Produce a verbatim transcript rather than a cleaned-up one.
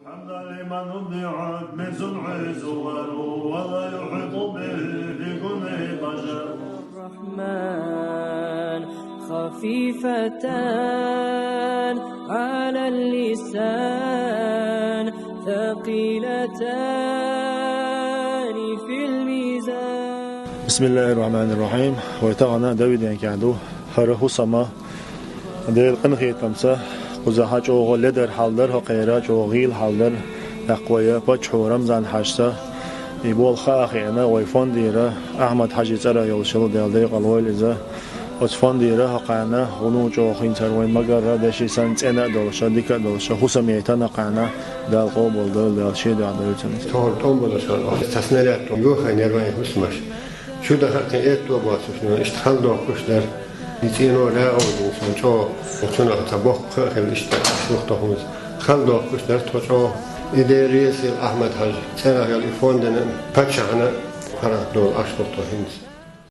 حمدا لمن أبدعت من صنعه صور ولا يحيط به في كنه بشر. الرحمن خفيفتان على اللسان ثقيلتان في الميزان. بسم الله الرحمن الرحيم. Вай тахана Давиденкаду, хӀара хӀусама Делан къинхетамца, кхузахьа чӀогӀа ледар хьал дар, хӀокхера чӀогӀа гӀийла хьал дар, тӀаккха вай паччахьо Рамзан-Хьажас и болх хаа хиъна, вай фондера, Ахьмад-Хьажий цӀерагӀа йолча Дала декъала войла иза, оцу фондера хӀокхарна гӀуллакх чӀогӀа хӀинца хӀара вайн магарра деши санна цӀена а долуша, дика а долуша, хӀусам яйтина хӀокхарна, Дала къобалдойла, Дала шен дуьхьа дойла цунна. ТӀаьхьара тӀом болуш хӀара, цхьа снаряд тӀом юхайна яра вайн хӀусамаш. Чу даха кхин этто боцуш, но иштта хала доккхуш дара. И цӀено лаьа ву дина сан чӀогӀа. Цунах цхьа боккха а хилла, иштта ашлух тохуз. Хала доккхуш дара тхо чӀогӀа. И дерригаш Ахьмад-Хьажа цӀерагӀа йолу и фондана паччахьна паргӀат долу ашлух тоху хӀинца.